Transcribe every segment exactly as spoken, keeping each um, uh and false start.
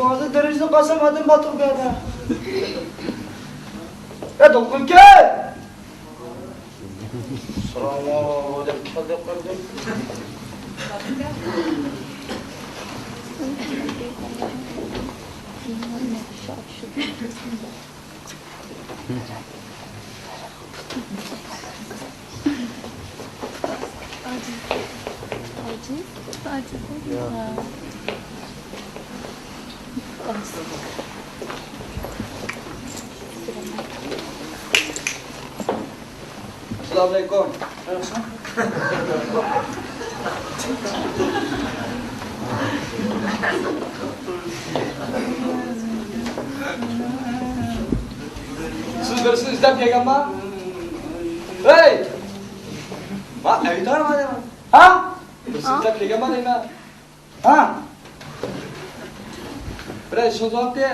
ھازىر دېرىزىدىن قارىسام، ئادەم بار بۇ يەردە. يا، دولقۇنكەي! سالام ئەلەيكۇم دەپ كەلدى قاردىن. ئەسسالامۇئەلەيكۇم. سىز بىرسىنى ئىزدەپ كەلگەنما؟ ھەي! ما ئەيتار ما دەيمەن. ھا؟ بىرسىنى ئىزدەپ كەلگەنما دەيمەن. ھا؟ بىرەر ئىشىڭىز بارمىدى؟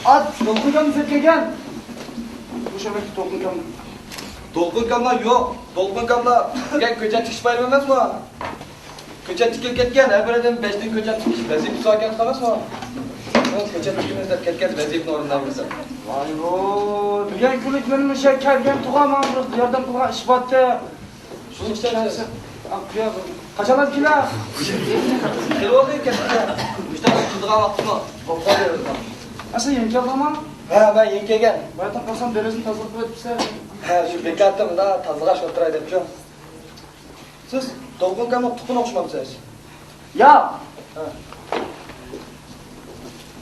ئا، دولقۇن ئاكام ئىزدەپ كەلگەن. مۇشۇ ئەمەس، دولقۇن ئاكام. دولقۇن ئاكاملار يوق. دولقۇن ئاكاملار دېگەن كۆچەت تىكىش بايرىمى ئەمەسمۇ؟ كۆچەت تىكىپ كەتكەن، ھەر بىر ئادەم بەشتىن كۆچەت تىكىش ۋەزىپىسى بار ئىكەن، ئەمەسمۇ؟ كۆچەت تىكىمىز دەپ كەتكەن، ۋەزىپىنى ئورۇندالمىسا. ۋاي ۋوي، بۈگۈن كۈنلۈك مېنىڭ مۇشۇ يەرگە كەلگەن تۇغان ماڭا بىر ياردەم قىلغان ئىش بارتى. شۇنى ئىشلەيسىز. قاچانلار كېلە؟ خېلى بولدى كەتكىلى. مۇشۇنداق قىزىغان ۋاقتىمۇ بولۇپ قالدى. ئەسلى يېڭى كەلدىڭما؟ ھە، مەن يېڭى كەلگەن. باياتىن قارىسام دېرىزىنى تازىلاپ قويۇپسەن. ھە، شۇ بىكاردا مۇنداق تازىلاش ئولتۇراي دەپچۇ. سىز دولقۇن ئاكامنىڭ تۇغقىنى ئوخشىمامسىز؟ ياق. ھە.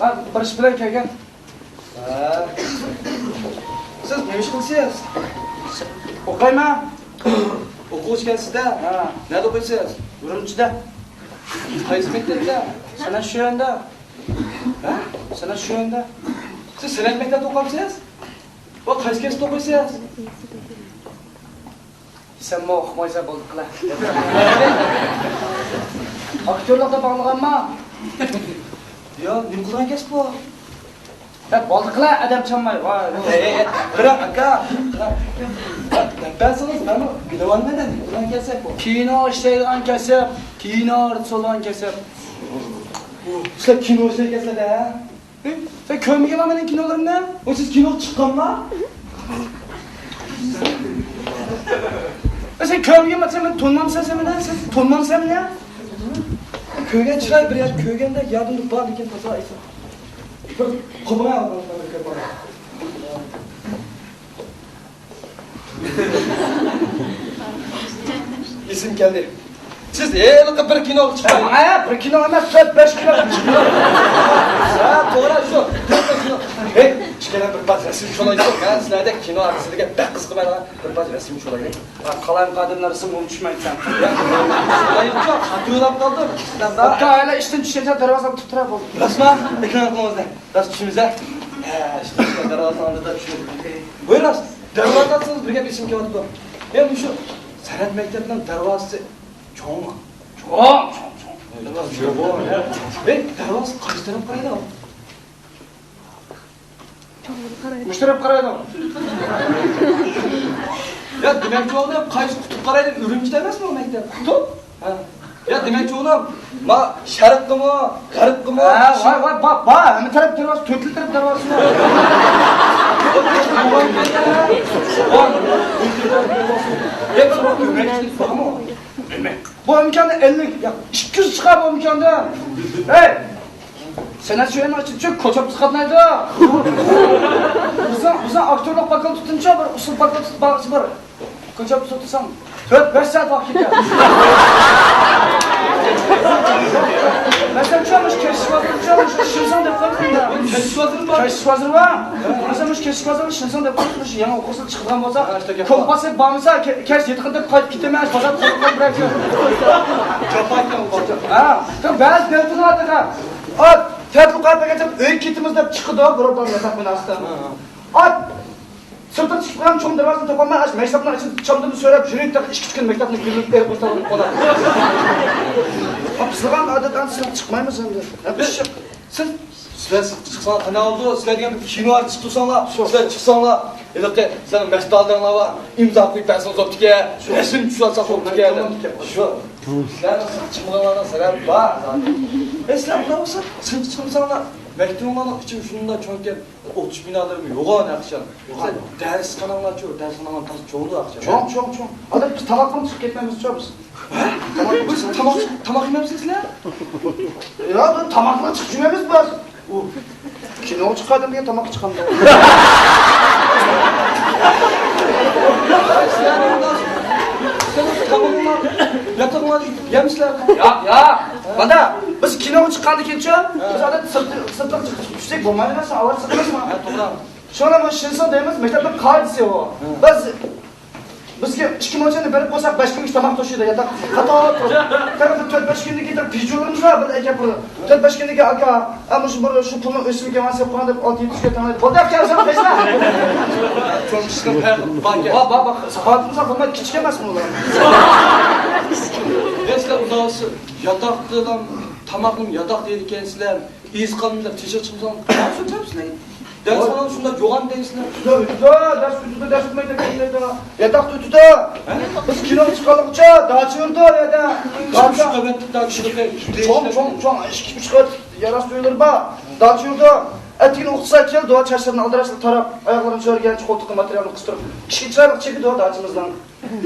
مەن بىر ئىش بىلەن كەلگەن. ھە. سىز نېمە ئىش قىلىسىز؟ ئوقۇيمەن. ئوقۇغۇچى ئىكەنسىز-دە. ھە. نەدە ئوقۇيسىز؟ ئۈرۈمچىدە. قايسى مەكتەپتە؟ سەنئەت شۆيۈەندە. ھە؟ سەنئەت شۆيۈەندە. سىز سەنئەت مەكتەپتە ئوقۇمسىز؟ ۋە قايسى كەسىپتە ئوقۇيسىز؟ دېسەممۇ ئۇقمايسەن، بولدى قىلە. ئاكتيورلۇقتا باغلىغانما؟ يا، نېمە قىلغان كەسىپ بۇ؟ ھە، بولدى قىلە، ئادەم چانماي. ۋاي، ۋاي. ئەي، ئەي، ئەي، بىراق، ئاكا، بىراق. دەپ بەرسىڭىز، مەنمۇ بىلىۋالىمەن، نېمە قىلغان كەسىپ بۇ؟ كىنو ئىشلەيدىغان كەسىپ، كىنو ئارتىسى بولغان كەسىپ. سىلەر كىنو ئىشلەيدىكەنسىلەر-دە، ھە؟ ھە؟ سەن كۆرمىگەنما مېنىڭ كىنولىرىمنى؟ ئۇ سىز كىنوغا چىققانما؟ ھە، سەن كۆرمىگەنما، سەن مېنى تونۇمامسەن، سەن مېنى؟ سەن تونۇمامسەن مېنى؟ كۆرگەن چىراي بىر يەردە كۆرگەندەك يادىمدا بار، لېكىن تازا ئېسىم. بىر قوپۇڭ ئايال. ئېسىم كەلدى. سىز ھېلىقى بىر كىنوغا چىققان. ھە، بىر كىنو ئەمەس، تۆت، بەش كىنو چىقتى. ھە، توغرا، شۇ. تۆت، بەش كىنو. ھەي، ئىككىلەن بىر پاس رەسىم چولايسۇن. مەن سىلەردەك كىنو ئارتىسى دېگەن بەك قىزىقىمەن. بىر پاس رەسىم چولايلى. ھە، قالايمىقان ئادەملەر رەسىمگە چۈشمەيدىكەن. چولايلىچۇ، خاتىرىلەپ قالدىم. ئاكا، ھېلى ئىشتىن چۈشكەنچە دەرۋازىنى تۇتۇپ تۇرا بولدى. راستما؟ ئېكران قىلىڭىز. راست چۈشىمىز-ھە. ھە، ئىشتە دەرۋازىنىڭ ئالدىدا چۈشىمىز. ۋاي راست، دەرۋازا دېسىڭىز بىر گەپ ئېسىمگە كېلىۋاتىدۇ. ھە، مۇشۇ سەنئەت مەكتەپنىڭ دەرۋازىسى چوڭمۇ؟ چوڭ، چوڭ، چوڭ. دەرۋازا چوڭ. ھە، دەرۋازا قايسى تەرەپ قارايدۇ؟ مۇشۇ تەرەپ قارايدۇ. يا، دېمەكچى بولدۇم، قايسى قۇتۇپ قارايدۇ؟ ئۈرۈمچىدە ئەمەسمۇ مەكتەپ؟ قۇتۇپ؟ ھە. يا، دېمەكچى بولدۇم، ما شەرققىمۇ، غەربقىمۇ؟ ھە، ۋاي، ۋاي، با، با، ھەممە تەرەپ دەرۋازا، تۆت تەرەپ دەرۋازا. بۇ ئىمكاندا ئەللىك، يا، ئىككى يۈز چىقار بۇ ئىمكاندا. ھەي! سەنئەت شۇ يەرنىڭ ئىچىدە چۈشۈپ، كوچاپ قاتنايدۇ. بىزنىڭ، بىزنىڭ ئاكتيورلۇق فاكۇلتېتىنىچۇ بىر ئۇسسۇل فاكۇلتېتى بار، بىر كوچاپ تۇتساڭ، تۆت، بەش سائەت ۋاقىت كېتىدۇ. مەسىلەن، چۈشۈپ، مۇشۇ كەشتىچى بازىرىچۇ، مۇشۇ ئىشلىسەڭ دەپ قويدۇم. كەشتىچى بازىرى بار. كەشتىچى بازىرى بار. مەسىلەن، مۇشۇ كەشتىچى بازىرىنى ئىشلىسەڭ دەپ قويدۇم، مۇشۇ يېڭى ئوقۇرسىز چىقىدىغان بولسا، كومپاسى بارمىسا، كەچ يېتىقىن دەپ قايتىپ كېتىمەن، بازار قۇرۇلغان بىر ئەكە. ھە، بەزى دەۋېتىڭلار تېخى. ئات، تەتۈر قايتىپ كەتسەم، ئۆيگە كېتىمىز دەپ چىقىدۇ، بۇرادەر، ياتاق بىناسىدىن. ئات، سىرتىغا چىقىپ قالغان چوڭ دەرۋازىنى تاپالماي، ئاشۇ مەيساپنىڭ ئىچىدە چامدىمنى سۆرەپ يۈرۈپ، تېخى ئىككى كۈن مەكتەپنى كۈنلۈك ئېرىپ ئولتۇرۇپ قالىدۇ. بىز قىلغان ئادەت ئەمدى سىرتقا چىقمايمىز ئەمدى. ھە، بىز چىق-، سىز، سىلەر سىرتقا چىقساڭلار قانداق بولىدۇ؟ سىلەر دېگەن بىر كىنو ئارتىسى تۇرساڭلار، سىلەر چىقساڭلار، ھېلىقى سىلەرنىڭ مەستانىلىرىڭلار بار، ئىمزا قويۇپ بەرسىڭىز بوپتىكەن، رەسىم چۈشۈرۈۋالساق بوپتىكەن. شۇ. سىلەرنىڭ سىرتقا چىقمىغانلارنىڭ سەۋەبى بار زادى. ئەي، سىلەر مۇنداق بولسا، سىرتقا چىقمىساڭلار، مەكتىۋىڭلارنىڭ ئىچى شۇنداق چوڭكەن، ئوقۇتۇش بىنالىرىمۇ يوغان ھەقىچان. سىلەر دەرسخاناڭلارچۇ، دەرسخاناڭلار تازا چوڭدۇ ھەقىچان. چوڭ، چوڭ، چوڭ. ئادەم بىز تاماققىمۇ چىقىپ كەتمەيمىزچۇ بىز. ھە؟ تاماق، بىز تاماق، تاماق يېمەمسىز سىلەر؟ يا، بىز تاماقلا چىقىپ يۈرمەيمىز بىز. ئۇ كىنو چىقاردىم دېگەن تاماق چىقامدۇ؟ ياق، ياق. مانا بىز كىنوغا چىققاندىن كېيىنچۇ، بىز ئادەتتە سىرت-، سىرتلىق چىقىپ چۈشسەك بولمايدۇ ئەمەسمۇ، ئاۋارە سىرت ئەمەسمۇ؟ ھە، توغرا. شۇڭا مانا شىنسۇن دەيمىز، مەكتەپنىڭ قائىدىسى ئۇ. بىز بىزگە ئىككى مىڭ چەننى بېرىپ قويساق، بەش كۈنگىچە تاماق توشۇيدۇ، ياتاق قاتار تۇرۇپ. تەرەپتە تۆت-بەش كۈندىن كېيىن بىر پىژۇرىمىز بار، بىر ئەكەپ بىر تۆت-بەش كۈندىن كېيىن، ئاكا، ئە، مۇشۇ بىر شۇ پۇلنىڭ ئۆسۈمى كەلگەن سېلىپ قويغان دەپ ئالتە يەتتە يۈزگە تەڭلەيدۇ. بولدى، ئاكا، سەن قايسىلا؟ چوڭ كىشىلىك ھايات بار. بار، بار، بار. ساخاۋىتىمىز بولمايدۇ، كىچىك ئەمەس بۇلار. ئەسلى ئۇزاقسى ياتاقتىلا، تاماقنى ياتاقتا يەيدىكەنسىلەر. ئېيىز قالمىدى دەپ تېشىغا چىقمىساڭ، قاراپ سۆزلەپ سىلەر. دەرسخانا شۇنداق يوغان دەيسىلەر. شۇنداق ئۆتىدۇ، دەرس ئۆتىدۇ، دەرس ئۆتمەيدۇ دەيسىلەر. ياتاقتا ئۆتىدۇ. بىز كىنو چىققانلىقىچە داچا يۈرىدۇ ئۇ يەردە. چوڭ، چوڭ، چوڭ، ئىككى، ئۈچ قات ياراس ئۆيلىرى بار. داچا يۈرىدۇ. ئەتىگىنى ئوقۇتقۇچى كېلىدۇ، چاچلىرىنى ئالدىراش تاراپ، ئاياغلىرىنى چۆرىگەنچە قولتۇققا ماتېرىيالنى قىستۇرۇپ، ئىشىكنى چىرايلىق چېكىدۇ داچىمىزنىڭ.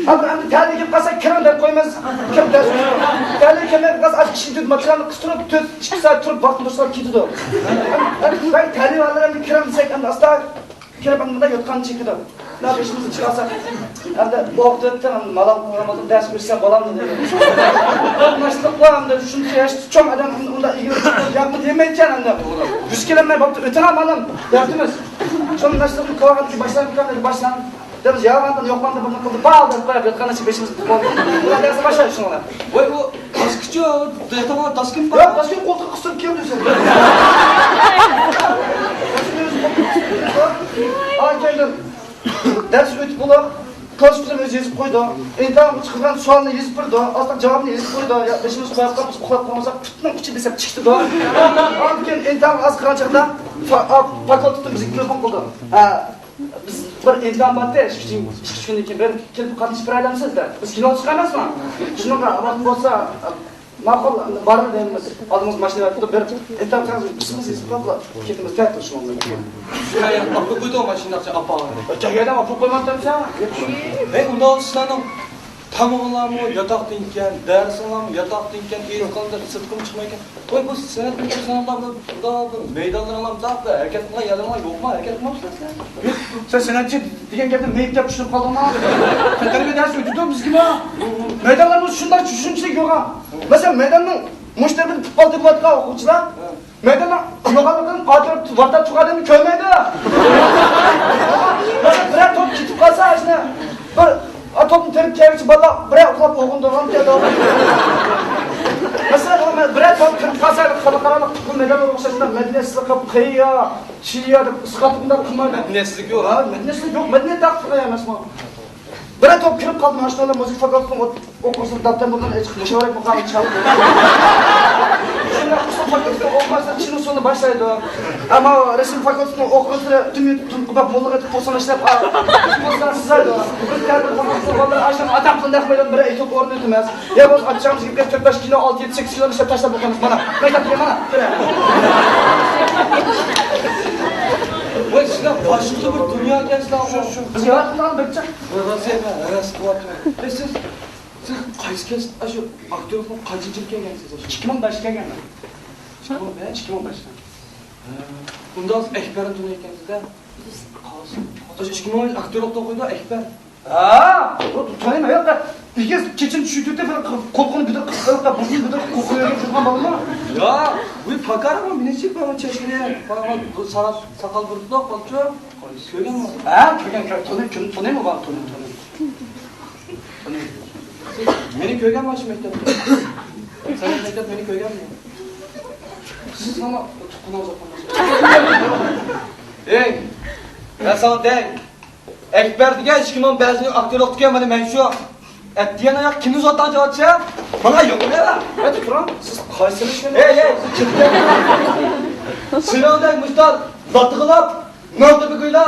ئەمدى، ئەمدى تەلىيى كېلىپ قالسا، كىرىڭ دەپ قويىمىز. كىرىپ دەرس ئۆتىدۇ. تەلىيى كەلمەي قالسا، ئاشۇ ئىشىكنى تۈرۈپ، ماتېرىيالنى قىستۇرۇپ، تۆت، ئىككى سائەت تۇرۇپ، ۋاقىتنى توسۇپ كېتىدۇ. ئەمدى، ئەمدى، بەك تەلىيى بارلار ئەمدى كىرىڭ دېسەك، ئەمدى ئاستا كىرىپ، ئەمدى مۇنداق يوتقاننى چېكىدۇ. مۇنداق بېشىمىزنى چىقارساق، ئەمدى ئوقۇتۇۋەتتىم، ئەمدى مالال قىلغان بولدۇم، دەرس بېرسەم بولامدۇ دېدى. ناشتىلىق بار، ئەمدى شۇنچە ياشتا چوڭ ئادەم ئۇنداق ئىگىلىك ياقمۇ دېمەيدىكەن ئەمدى. يۈز كېلەلمەي بوپتۇ، ئۆتۈڭ مالىم، دەپتىمىز. شۇنى ناشتىلىقنى قىلغاندىن كېيىن باشلامدىكەن دېدى، باشلام. دەپ يالغاندىن يوقلاندى، بىرنى قىلدى، بار دەپ قويۇپ ياتقان ئىشى بېشىمىزدا تۇتۇپ قالدى. دەرسنى باشلايلى شۇنىڭ بىلەن. ۋاي، ئۇ داسكىچۇ، ياتاقلار داسكىمۇ بار. ياق، داسكىنى قولتۇققا قىستۇرۇپ كىردى ئۆزى. ھا، كەلدىم. دەرس ئۆتۈپ بولۇپ، كلاس ئۆزى يېزىپ قويدى. ئىمتىھانغا چىقىدىغان سوئالنى يېزىپ بېرىدۇ. ئاستا جاۋابنى يېزىپ قويدى. يا، بېشىمىزغا قويۇپ قالمىسا، ئۇخلاپ قالمىساق، پۇتنىڭ ئۇچى دېسەم چىقتىدۇ. ئاندىن كېيىن ئىمتىھانغا ئاز قالغان چاغدا فا-، ئا، فاكۇلتېتتىن بىزگە تېلېفون قىلدى. ھە، بىز بىر ئىمتىھان بارتى، ئىككى، ئىككى، ئۈچ كۈندىن كېيىن بېرىپ كېلىپ قاتنىشىپ بېرەلەمسىز دەپ. بىز كىنو چىقارمىزمۇ؟ شۇنىڭغا ۋاقىت بولسا، ماقۇل، بارىمىز دەيمىز. ئالدىمىزغا ماشىنا بېرىپ تۇرۇپ، بېرىپ، ئىمتىھان قىلىمىز، بىسمىللا يېزىپ قويۇپ، كېتىمىز، تەتۈر شۇنىڭ بىلەن. شۇ يەردە ئاپىرىپ قويدۇ ماشىنىنى، ئاپا. كەلگەندە ئاپىرىپ قويماپتىمسەن؟ ھەي، ئۇنداق سىلەرنىڭ تامىقىڭلارمۇ ياتاقتىن ئىكەن، دەرسىڭلارمۇ ياتاقتىن ئىكەن، ئېيتقاندا سىرتقىمۇ چىقمايدىكەن. ۋاي، بۇ سەنئەت ئىنسانلار بىلەن بۇنداق بىر مەيدانلىرىڭلار، بۇنداق بىر ھەرىكەت قىلغان يەرلىرىڭلار يوقما؟ ھەرىكەت قىلمامسىلەر سىلەر؟ سەن سەنئەتچى دېگەن گەپنى مېيىپ دەپ چۈشىنىپ قالدىڭما؟ تەنتەربىيە دەرسى ئۆتىدۇ بىزگىمۇ. مەيدانلارمۇ شۇنداق چۈشىنىشلىك يوغان. مەسىلەن، مەيداننىڭ مۇشۇ تەرىپىدە پۇتبول تېپىۋاتقان ئوقۇغۇچىلار مەيداننىڭ قىلغانلىقىنى ئارتۇرۇپ ۋارتا تۇغادىنى كۆرمەيدۇ. مەسىلەن، بىرەر توپ كېتىپ قالسا، شۇنى بىر، ئا، توپنى تېرىپ كەلگۈچە بالىلار بىرەر ئۇخلاپ ئويغىنىدىغان كەلدى. مەسىلەن، بىرەر توپ كىرىپ قالسا، خەلقئارالىق پۇتبول مەيدانلىرىغا ئوخشاش شۇنداق مەدەنىيەتسىزلىك قىلىپ، قېيىيا، شىيا دەپ ئىسقاتىپ بۇنداق قىلمايدۇ. مەدەنىيەتسىزلىك يوق. ھە، مەدەنىيەتسىزلىك يوق. مەدەنىيەت تەققە قىلغان ئەمەسمۇ؟ بىرەر توپ كىرىپ قالدى، ماشىنىدا مۇزىكا فاكۇلتېتىنىڭ ئوقۇغۇچىلىرى داپتار بۇرنىنى ئېچىپ، مۇشاۋىرەك مۇقامى چالدى. شۇنداق ئۇسسۇل فاكۇلتېتىنىڭ ئوقۇغۇچىلىرى چىن ئۇسسۇلنى باشلايدۇ. ئەمما رەسىم فاكۇلتېتىنىڭ ئوقۇغۇچىلىرى تۈن يېتىپ، تۈن قوپۇپ، موللىغا ئېيتىپ، پوساڭ ئىشلەپ، پوساڭ سىزايدۇ. بىز تەتۈر فاكۇلتېتىنىڭ بالىلىرى ئاشۇنداق ئاتاق پۇلىنى ئەخمەيدۇ، بىرەر ئېيتىپ ئورۇن ئۆتىمەز. يا بولمىسا ئاچچىقىمىزغا كەپ تۆت بەش كىنو، ئالتە يەتتە سەككىز كىنونى ئىشلەپ تاشلاپ قويىمىز. مانا، مەكتەپتىكى مانا، كۆرە. ۋاي، سىلەر باشقىچە بىر دۇنيا ئىكەنسىلەر. شۇ، شۇ. بىز ياراتقان بىر جىق. ھەۋەس قىلىۋاتىمەن. ئەي، سىز، سىز قايسى كەسىپ، ئاشۇ ئاكتيورلۇققا قانچىنچى يىل كەلگەنسىز ئاشۇ؟ ئىككى مىڭ بەش كەلگەنمەن. ئىككى مىڭ بەش؟ ئىككى مىڭ بەش. ھە. ئۇنداق ئەكبەرنى تونۇيدىكەنسىز-دە. ئاشۇ ئىككى مىڭ ئاكتيورلۇقتا ئوقۇيدۇ ئەكبەر. ھە، ئۇ تونۇيمەن، ياق، ئېگىز چېچىنى چۈشۈرتۈۋېتىپ، بىر قۇلىقىنى بىر قىلىپ، بۇرنىنى بىر قىلىپ، قوقۇپ يۈرگەن تۇرغان بالىمۇ؟ ياق، بۇ پاكارمۇ مېنى چېكىپ بارغان چەشكىنى، بۇ ساقال، ساقال بۇرۇتلۇق بالىچۇ. كۆرگەنمۇ؟ ھە، كۆرگەن، كۆرگەن. تونۇي، كىم تونۇيمۇ بار، تونۇي، تونۇي. تونۇي. سىز مېنى كۆرگەنمۇ شۇ مەكتەپتە؟ سەن مەكتەپتە مېنى كۆرگەنمۇ؟ سىز مانا تۇغقىنىڭىز ئوخشاش. ئەي، مەن ساڭا دەي. ئەكبەر دېگەن ئىككى مىڭ بەشىنچى ئاكتيورلۇقتىكەن، مانا مەن شۇ. ئەتىگەن ئاياق كىمنى زوتاڭ چاغاتچە؟ مانا يوق يا. ئەتە تۇرۇڭ. سىز قايسى سېلىشكەن؟ ئەي، ئەي، سىز چىقىپ كەتمەڭ. سېنىڭدەك مۇشتار لاتىغىلاپ، نان تېپىگۈيلا،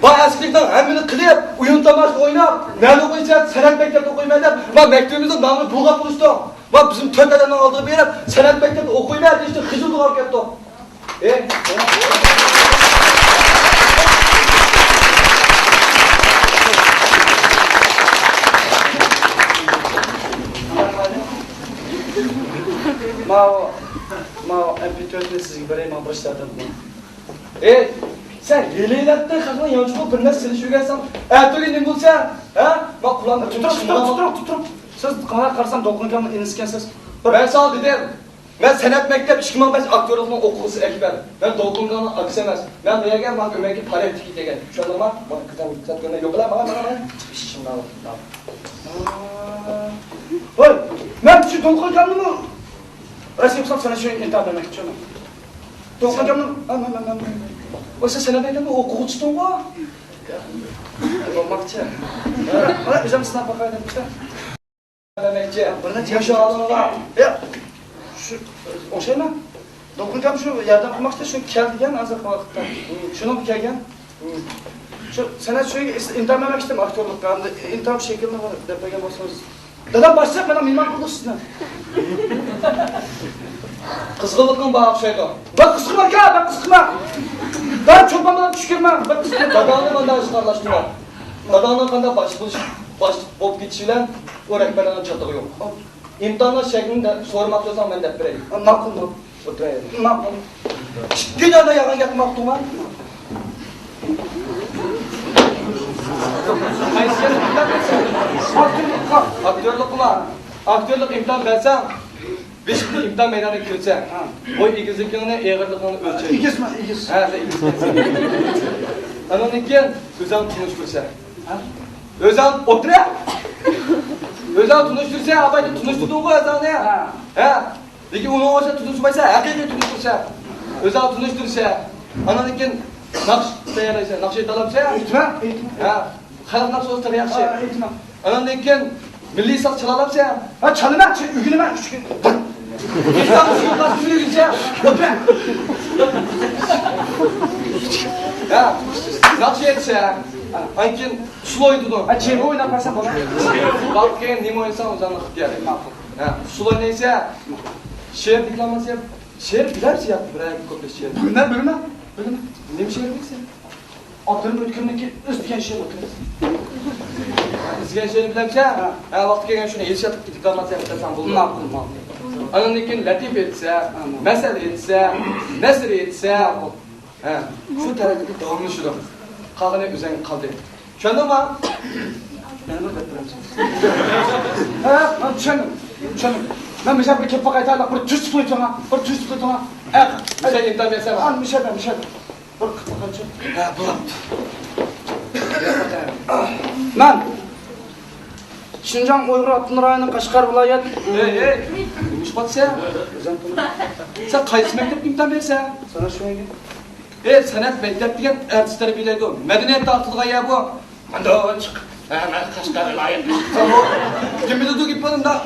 بار ئەسكىلىكنىڭ ھەممىنى قىلىپ، ئويۇن تاماشا ئويناپ، نەدە ئوقۇيسەن؟ سەنئەت مەكتەپتە ئوقۇيمەن دەپ، ما مەكتىۋىمىزنىڭ نامىنى بۇلغاپ قويۇشتۇڭ. ما بىزنى تۆت ئادەمنىڭ ئالدىغا بېرىپ، سەنئەت مەكتەپتە ئوقۇيمەن دېيىشتىن خىجىل بولۇپ كەتتۇق. ئېي. ماۋۇ، ماۋۇ ئەمپى تۆتنى سىزگە بېرەي، ماڭا بىر ئىشلەتىڭ. ئېي، سەن ھېلىلەتتىن خەقنىڭ يانچۇقىغا بىر نەرسە سېلىشىپ يۈرگەنسەن، ئەتىگە نېمە بولسا، ھە؟ ما قۇلان تۇتۇپ، تۇتۇپ، تۇتۇپ، تۇتۇپ. سىز قاراپ قارىسام، دولقۇنكامنىڭ ئىنىسىكەنسىز. مەن ساڭا دېدىم، مەن سەنئەت مەكتەپ ئىككى مىڭ بەش ئاكتيورلۇقنىڭ ئوقۇغۇچىسى ئەكبەر. مەن دولقۇنكامنىڭ ئاكىسى ئەمەس. مەن بۇ يەرگە ماڭا ئۆمەككە پارا تىكىپ كەلگەن. چۈشەندىڭما؟ ماڭا قىزىم، قىزىم، يوق، ماڭا، ماڭا، ماڭا. ۋاي، مەن شۇ دولقۇنكامنىمۇ رەسىم قىلسام، سەن شۇ ئىنتايىن بەرمەكچى. دولقۇنكامنىڭ، ۋاي، سەن سەنئەت مەكتەپنىڭ ئوقۇغۇچىسىڭغۇ؟ بولماقچى. مانا ئۆزۈم سىناپ باقاي دەپ. دېمەكچى، بىر نەچچە ياش ئالىملار. يا، شۇ، ئوخشايمەن. دولقۇنكام شۇ ياردەم قىلماقچى، شۇ كەل دېگەن ھازىرقى ۋاقىتتا. شۇنىڭغا كەلگەن. شۇ سەنئەت شۇ ئىنتايىن مەن ئىشتىم ئاكتيورلۇققا، ئەمدى ئىنتايىن شەكىلنى دەپ بەرگەن بولسىڭىز. دادام باشلىق، مانا مېھمان قىلدۇق سىزنى. قىزغىنلىقىڭ بار ئوخشايدۇ. بەك قىزىقما ئاكا، بەك قىزىقما. دادام چولپان بىلەن چۈش كۆرمەڭ، بەك قىزىقما. داداڭنى مانداق ئىشقا ئارىلاشتۇرما. داداڭنىڭ قانداق باشلىق بولۇش، باشلىق بولۇپ كېتىشى بىلەن ئۇ رەھبەرلەرنىڭ چاتىقى يوق. ئىمتىھاننىڭ شەكلىنى دە-، سورىماقچى بولساڭ، مەن دەپ بېرەي. ماقۇل، ماقۇل. ئولتۇرايلى. ماقۇل. ئىككى دانە يالغان گەپنى ئۇقتۇڭما؟ ئاكتيورلۇققا. ئاكتيورلۇققا. ئاكتيورلۇق ئىمتىھان بەرسەڭ، بېشىڭنى ئىمتىھان مەيدانىغا كىرسە، ھە. بوي ئېگىزلىكىڭنى، ئېغىرلىقىڭنى ئۆلچەيدۇ. ئېگىزمۇ، ئېگىز. ھە، سەن ئېگىز. ئاندىن كېيىن ئۆزۈڭنى تونۇشتۇرسا. ھە؟ ئۆزۈڭ ئولتۇر. ئۆزۈڭ تونۇشتۇرسا، ئاپاينى تونۇشتۇردۇڭغۇ ئۆزۈڭنى. ھە. ھە. لېكىن ئۇنىڭ ئۆزى تونۇشمايسا، ھەقىقىي تونۇشتۇرسا. ئۆزۈڭ تونۇشتۇرسا. ئاندىن كېيىن ناخشا تەييارلايسەن، ناخشا ئېيتالامسەن؟ ئېيتىمەن، ئېيتىمەن. ھە. خەلق ناخشىسى تىرىياقچى. ھە، ئېيتىمەن. ئانان كېيىن مىللىي ساز چالالامسەن؟ ھە، چالىمەن، چى-، ئۆگىنىمەن ئۈچ كۈن. ھە، ناخشا ئېيتسا، ئاندىن كېيىن ئۇسسۇل ئوينىتىدۇ. ھە، چېۋە ئويناپ بەرسەم بولىدۇ. ۋاقىت كەلگەن نېمە ئوينىساڭ ئۆزۈڭنىڭ ئىختىيارى. ماقۇل. ھە، ئۇسسۇل ئوينايسەن. شېئىر دېكلاماتسىيە، شېئىر بىلەمسەن ياكى بىرەر كۇپلېت شېئىر؟ بىلىمەن، بىلىمەن، بىلىمەن. نېمە شېئىر بىلىسەن؟ ئابدۇرېھىم ئۆتكۈرنىڭكى ئىز دېگەن شېئىرى ئوقۇيمىز. ئىز دېگەن شېئىرنى بىلەمسەن؟ ھە. ھە، ۋاقتى كەلگەن شۇنى ھېسسىيات دېكلاماتسىيە قىلساڭ بولىدۇ. ماقۇل، ماقۇل. ئاندىن كېيىن لەتىپە ئېيتسا، ھە، ماقۇل. مەسەل ئېيتسا، نەسر ئېيتسا. ماقۇل. ھە، شۇ تەرەپتە داۋاملىشىدۇ. قالغىنى ئۆزۈڭگە قالدى. چۈشەندىڭما؟ مەنمۇ دەپ بېرەمسىز؟ ھە، مەن چۈشەندىم. چۈشەندىم. مەن مۇشۇ يەرگە كېلىپ باقاي، بىر تۈز تۇتۇۋېتىڭ، بىر تۈز تۇتۇۋېتىڭ. ھە. مۇشۇ يەردە ئىمتىھان بەرسەم. ھە، مۇشۇ يەردە، مۇشۇ يەردە. بىر قىلىپ باقايچۇ. ھە، بولاتتى. مەن شىنجاڭ ئۇيغۇر ئاپتونوم رايونى قەشقەر ۋىلايەت. ھەي، ھەي، نېمە ئىش قىلىۋاتىسەن؟ سەن قايسى مەكتەپتە ئىمتىھان بېرىسەن؟ سەنئەت شۇ يەرگە. ئەي، سەنئەت مەكتەپ دېگەن ئەرتىس تەربىيەلەيدۇ، مەدەنىيەت تارقىتىدىغان يەر بۇ. مانداق چىق. ھە، مەن قەشقەر ۋىلايەت. نېمە دېدى گېپى بۇنداق؟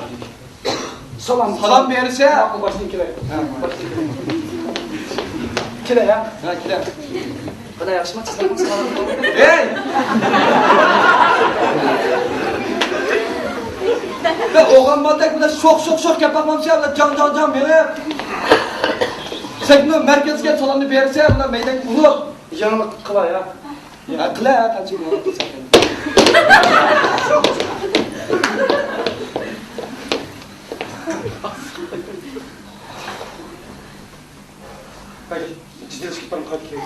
سالام. سالام بېرىسە. ماقۇل، باشتىن كېلەي. ھە. باشتىن كېلەي. كېلەي، ھە؟ ھە، كېلە. بۇنى ياخشىمۇ چىزدىڭىز؟ ھەي! بىر ئوغلانماندەك بىلەن شوخ، شوخ، شوخ گەپ باقمامسەن، بىلەن جاڭ، جاڭ، جاڭ بېرىپ. سەكنىڭ مەركەزگە سالامنى بېرىسە، بىلەن مەيدەن ئۇرۇپ. يېڭىلىق قىلاي، ھە؟ ھە، قىلە، ھە، قانچە يېڭىلىق قىلساڭ. جىددىيلىشىپ كېتىپ قالدىم.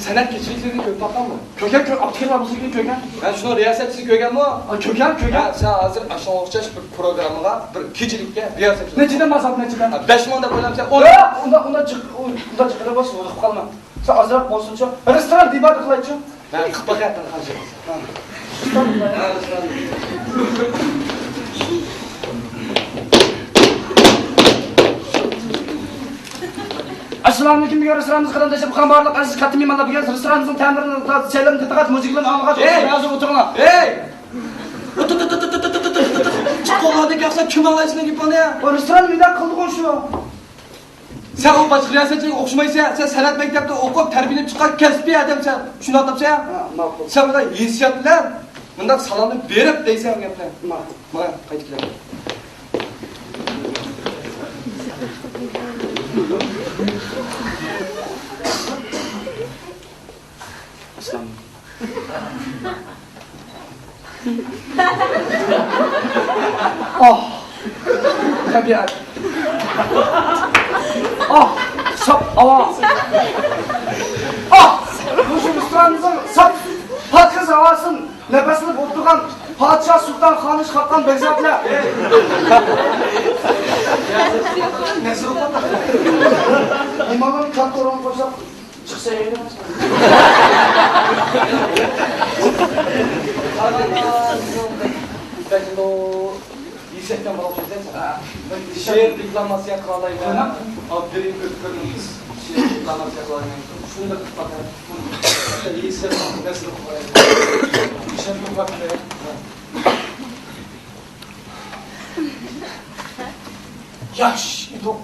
سەنئەت كېچىلىكلىرىنى كۆرۈپ باققانمۇ؟ كۆرگەن، كۆر-، ئاپتىكىلار بولسا كۆرگەن. مەن شۇنىڭ رىياسەتچىسىنى كۆرگەنمۇ؟ ھە، كۆرگەن، كۆرگەن. ھە، سەن ھازىر ئاشۇنىڭغا ئوخشاش بىر پروگراممىغا بىر كېچىلىككە رىياسەتچى. نەچچىدىن باساپ، نەچچىدىن؟ ھە، بەش مىڭ دەپ ئويلامسەن؟ ئۇندا، ئۇندا، ئۇندا جىق-، ئۇندا جىقىدا بولسا قىلىپ قالىمەن. سەن ئازراق بولسۇنچۇ. رېستوران دېباتى قىلايچۇ. ھە، قىلىپ باقاي، قانچە. ئەسسالامۇئەلەيكۇم، بۈگۈن رېستورانىمىزغا قەدەم تەشرىپ قىلغان بارلىق ئەزىز كاتتا مېھمانلار، بۈگۈن رېستورانىمىزنىڭ تەملىرىنى، سەيلىرىنى تېتىغاچ، مۇزىكا بىلەن ئاڭلىغاچ، ھەي! ھازىر ئولتۇرۇڭلار. ھەي! ئوتۇر، ئوتۇر، ئوتۇر. قوللاردىن كەلسە كىم ئاڭلايسىلەر گېپىڭنى؟ ئۇ رېستوران مۇنداق قىلدىغۇ شۇ. سەن ئۇ باشقا رىياسەتچىگە ئوخشىمايسەن. سەن سەنئەت مەكتەپتە ئوقۇپ، تەربىيەلىنىپ چىققان كەسپىي ئادەمسەن. شۇنداق دەپسەن. ھە، ماقۇل. سەن بۇنداق ھېسسىيات بىلەن مۇنداق سالامنى بېرىپ دەيسەن بۇ گەپنى. ماقۇل. مانا قايتىپ كېلەي. ئاسسالام. ئاھ! تەبىئەت. ئاھ! ساپ ھاۋا. ئاھ! مۇشۇ رېستورانىمىزنىڭ ساپ پاكىز ھاۋاسىدىن نەپەسلىنىپ ئولتۇرغان پادىشاھ، سۇلتان، خانىش، خاقان، بەگزادىلەر. مېھمانلارنى كاتتا ئورۇنغا قويساق، چىقسا يەيدۇ. شېئىر دېكلاماتسىيە قىلالايمەن. ئابدۇرېھىم ئۆتكۈرنىڭ شېئىر دېكلاماتسىيە قىلالايمەن. شۇنداق قىلىپ باقاي. ياش ئىدۇق.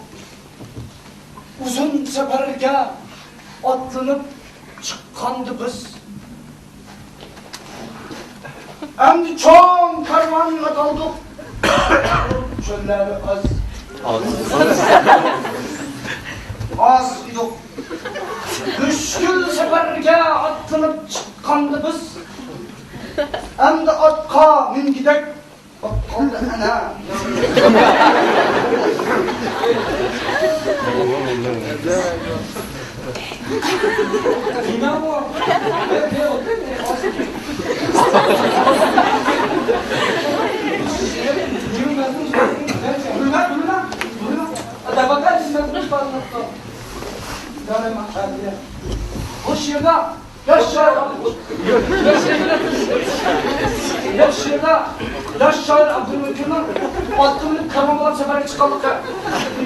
ئۇزۇن سەپەرگە ئاتلىنىپ چىققاندا بىز، ئەمدى چوڭ كارۋانغا تالدۇق. چۆللەر ئاز. ئاز. ئاز ئىدۇق. مۈشكۈل سەپەرگە ئاتلىنىپ چىققاندا بىز، ئەمدى ئاتقا مىنگۈدەك قالدى ئەنە. بۇ شېئىردا ياش شائىر، بۇ شېئىردا ياش شائىر ئابدۇرېھىم ئۆتكۈرنىڭ ئاتقا مىنىپ كارۋان بولاپ سەپەرگە چىققانلىقى،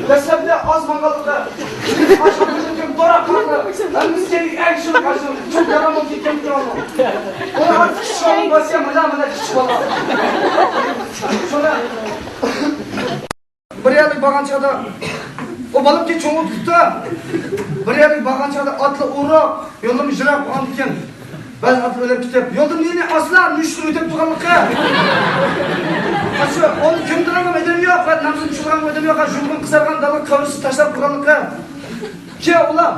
دەسلەپتە ئاز ماڭغانلىقى، ئاشۇ ئابدۇرېھىم ئۆتكۈر دوراپ قالدى. ھەممىسى ئەگىشىپ ئاشۇ چوڭ كارۋان بولۇپ كەتكەن ئۇ. ئۇنى ھازىر كىچىك چوڭ بولسا مانا مانا كىچىك بالا. شۇنى بىر يەرلىك بارغان چاغدا، ئۇ بالام كېيىن چوڭ بولۇپ كېتىپتۇ. بىر يەرلىك بارغان چاغدا ئاتلا ئۇرۇپ، يوللىرىمۇ يىراق بولغاندىكىن، بەزى ئاتلار ئۆلۈپ كېتىپ، يولدا نى-نى ئاتلار مۈشۈكلەر ئۆتۈپ تۇرغانلىقى. قاچا، ئۇنى كۆمىدىغان ئادەم يوق، نامىزىنى چۈشۈرىدىغان ئادەم يوق، ژۇڭغۇن قىزارغان دالا قەبرىسىگە تاشلاپ قويغانلىقى. كېيىن ئۇلار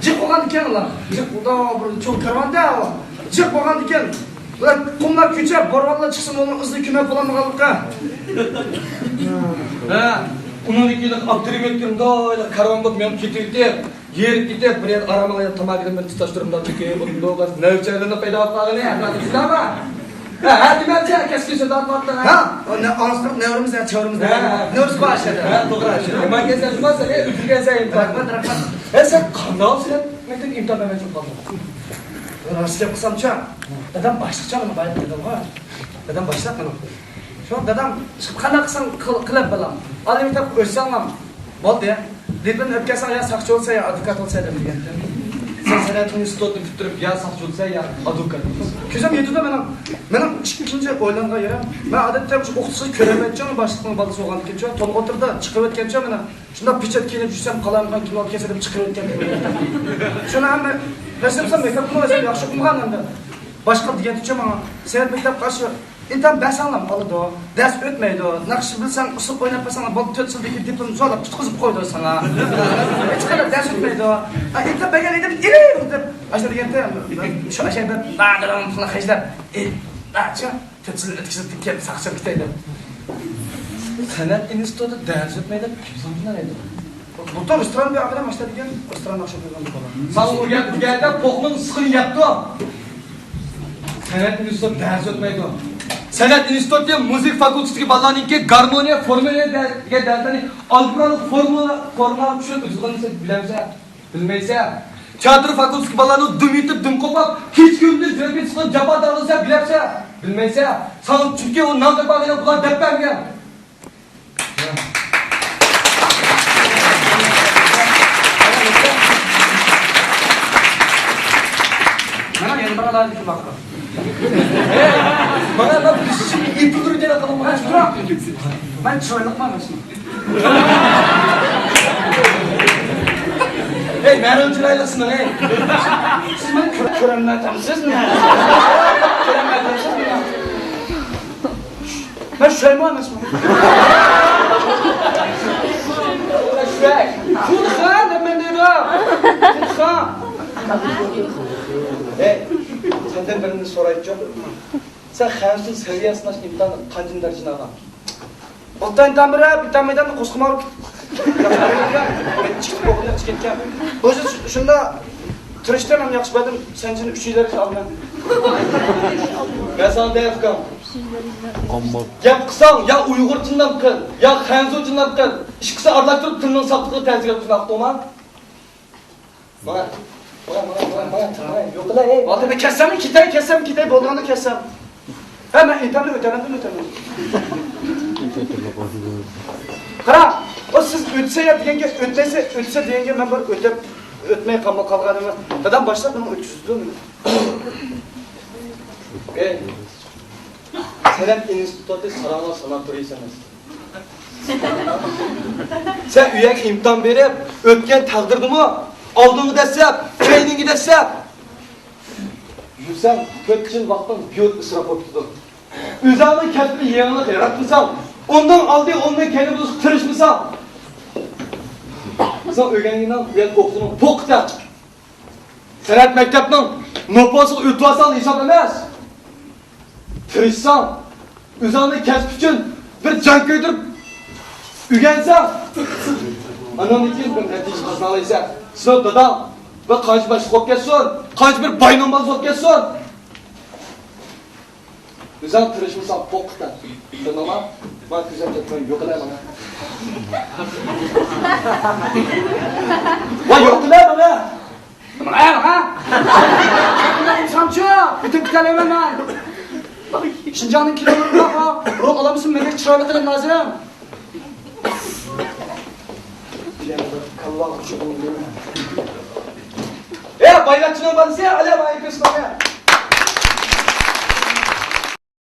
جىق بولغاندىكىن، ئۇلار جىق، ئۇدا بىر چوڭ كارۋان-دە ئۇ. جىق بولغاندىكىن، بۇلار قۇملار كۆچۈپ، بورانلار چىقسىمۇ ئۇنىڭ ئىزىنى كۆمۈپ بولالمىغانلىقى. ھە، ئۇنىڭدىن كېيىن ئابدۇرېھىم ئۆتكۈر مۇنداق كارۋان بولۇپ مېڭىپ كېتىۋېتىپ، ھېرىپ كېتىپ، بىر يەردە ئارام ئالاي، تاماق يېگىن، بىر تۇتاشتۇرۇم دەپ چېكىپ، ئۇنداق نەۋچەرلىرىنى پەيدا قىلىپ قالغىنى، ھە، بىلەمسەن؟ ھە، ھە، دېمەمسەن، كەسكىن سۆزلەپ قالدىڭ، ھە؟ ھە، ئاڭلىق نەۋرىمىز، ھە، چەۋرىمىز، ھە، ھە. نەۋرىسى بار ئىشلەردە. ھە، توغرا. يامان گەپ سەن، يامان سەن، ئۆتۈلگەن سەن. رەھمەت، رەھمەت. ھە، سەن قانداق سەن مەكتەپكە ئىمتىھان بەرمەكچى بولۇپ قالدىڭ؟ راست گەپ قىلسامچۇ، دادام باشلىقچۇ، مانا بايا دېدىمغۇ. دادام باشلىق مانا. شۇڭا دادام، قانداق قىلساڭ قىل، قىلىپ بالام. ئالىي مەكتەپكە ئۆتسەڭلام بولدى. دىپلومنى ئۆپكەلسەڭ يا ساقچى بولىسەن يا ئادۋوكات بولىسەن دەپ دېگەنتى. سەن سەنئەت ئىنستىتۇتىنى پۈتتۈرۈپ يا ساقچى بولىسەن يا ئادۋوكات بولىسەن. كۆزۈم يېتىدۇ مېنىڭ. مېنىڭ ئىككىنچى ئويلانغان يېرىم، مەن ئادەتتە مۇشۇ ئوقۇتقۇچىنى كۆرەلمەيتتىم، باشلىقنىڭ بالىسى بولغاندىكىن، چوڭ ئوتتۇرىدا چىقىۋەتكەنچۇ مېنى. شۇنداق پېچەت كىيىنىپ يۈرسەم، قالايمىقان كىم ئالىپ كەلسە دەپ چىقىرىۋەتكەن. شۇنى ھەممە، ھېچ بولمىسا مەكتەپتىمۇ ئۆزۈم ياخشى ئوقۇمىغان ئەمدى. باشقا دېگەنتىچۇ ماڭا، سەنئەت مەكتەپ قارشى، ئىمتىھان بەرسەڭلام ئالىدۇ، دەرس ئۆتمەيدۇ، ناخشا بىلسەڭ ئۇسسۇل ئويناپ بەرسەڭلام بولدى، تۆت يىلدىكى دىپلومنى زورلاپ پۇتقۇزۇپ قويىدۇ ساڭا. ھېچقانداق دەرس ئۆتمەيدۇ. ئا، ئىمتىھان بەرگەن ئىدىم، ئېلىپ دەپ، ئاشۇ دېگەنتى، شۇ ئاشۇ دەپ، دادىدىڭ پۇلنى خەجلەپ، ئېلىپ، ئاچا. تۆت يىل ئۆتكۈزۈپ كېلىپ ساقچىلىق كېتەي دەپ. سەنئەت ئىنستىتۇتىدا دەرس ئۆتمەي دەپ كىم ساقچىلار ئىدى؟ بۇلتۇر رېستوران بىر ئادەم ئاشتا دېگەن رېستوران ئاخشام كىرگەن بۇ بالا. ساڭا ئۇ گەپ دېگەندە پوقنىڭ سىقىنى يەپتۇ. سەنئەت ئىنستىتۇتى دەرس ئۆتمەيدۇ. سەنئەت ئىنستىتۇتى مۇزىكا فاكۇلتېتىدىكى بالىلارنىڭكى گارمونىيە، فورمۇلە دە-، دېگەن دەرسلەرنى ئالگېبرالىق فورمۇلا، فورمۇلىغا چۈشۈرۈپ ئۆگىتىدىغىنىنى سەن بىلەمسەن؟ بىلمەيسەن. تىياتىر فاكۇلتېتىدىكى بالىلارنى دۈم يېتىپ، دۈم قوپۇپ، كېچە كۈندۈز يۈرەك يېتىشقا جاپا تارتىسەن، بىلەمسەن؟ بىلمەيسەن. ساڭا چۈنكى ئۇ نان تاپالمىغان بۇلار دەپ بەرگەن. مانا يەنە بىر ئالاھىدىلىكىم بار. مانا بىر ئېتىلدۈرگەن ئاقىلىم. مەن چىرايلىقمەن مەن. ئەي، مەلۇم چىرايلىقسىز، ئەي. سىز مېنى كۆر-، كۆرەلمەيتەمسىزمۇ؟ كۆرەلمەيتەمسىزمۇ؟ مەن شۇشايمۇ ئەمەسمۇ؟ شۇشاي. خۇدخان دەپ مەن دەيدۇ. خۇدخان. ئەي، سەندىن بىرنى سورايچۇ. سەن خەنزۇ سەۋىيە سىناش ئىمتىھانىدا قانچىنچى دەرىجىنى ئالغان؟ ئوتتۇرا ئىمتىھان بېرىپ، ئىمتىھان مەيدانىدا قورسىقىم ئاغرىپ، چىقىپ ئوقۇپ چىقىپ كەتكەن. بولسا شۇنداق تىرىشتىم ھەم ياخشى بەردىم، سەنچىنى ئۈچىنچى دەرىجە ئالىمەن. مەن ساڭا دەي ئۇكام. گەپ قىلساڭ يا ئۇيغۇرچىندام قىل، يا خەنزۇچىندام قىل. ئىككىسى ئارىلاشتۇرۇپ تىلنىڭ ساپلىقىغا تەسىر كەلتۈرسۇن، ئاقتۇڭما؟ ماڭا، ماڭا، ماڭا، ماڭا، ماڭا، ماڭا، ماڭا، يوقلا، ئەي. ۋاقتىدا كەتسەممۇ كېتەي، كەتسەم كېتەي، بولىدىغاندا كەتسەم. ھە، مەن ئىمتىھاننى ئۆتەمدىمۇ ئۆتەمەن. قارا، ئۇ سىز ئۆتسە يا دېگەنگە، ئۆتمەسە، ئۆتسە دېگەنگە مەن بىر ئۆتەپ، ئۆتمەي قالما-، قالغانىمەن. دادام باشلاپ مېنى ئۆتكۈزدى مېنى. ئەي، سەنئەت ئىنستىتۇتى ساراڭلار ساناتورىيىسى ئەمەس. سەن ئۇ يەرگە ئىمتىھان بېرىپ ئۆتكەن تەقدىردىمۇ، ئالدىڭغا دەسسەپ، كەينىڭگە دەسسەپ يۈرسەڭ، تۆت يىل ۋاقتىڭ بىھۇدە ئىسراپ بولۇپ كېتىدۇ. ئۆزۈڭنىڭ كەسپىدە يېڭىلىق ياراتمىساڭ، ئۇنىڭ ئالدى، ئۇنىڭ كەينى بولۇشقا تىرىشمىساڭ، سېنىڭ ئۆگەنگىنىڭ بۇ يەردە ئوقۇشۇڭنىڭ پوقى تەڭ. سەنئەت مەكتەپنىڭ نوپۇسىغا ئۆتۈۋالساڭ ھېساب ئەمەس. تىرىشساڭ، ئۆزۈڭنى كەسىپ ئۈچۈن بىر جان كۆيدۈرۈپ ئۆگەنسەڭ، ئاناڭدىن كېيىن بىر نەتىجە قازىنالايسەن. سېنىڭ داداڭ بىر قانچە باشلىق بولۇپ كەتسۇن، قانچە بىر باينىڭ بالىسى بولۇپ كەتسۇن، ئۆزۈڭ تىرىشمىساڭ، پوققا تەڭ. بىلدىڭما؟ ماڭا كۆزەپ كەتمەي، يوقىلە ماڭا. ۋاي، يوقىلە ماڭا. ماڭا، ماڭا. ئۇنسامچۇ، پۈتۈن كېتەلەيمەن مەن. شىنجاڭنىڭ كىنولىرىدا روھ ئالامىسى مەندەك چىرايلىق قىلىپ لازىم. ئەي، بايۋەچچىنىڭ بالىسى، ئەلە بايا كۆرسىتىڭ.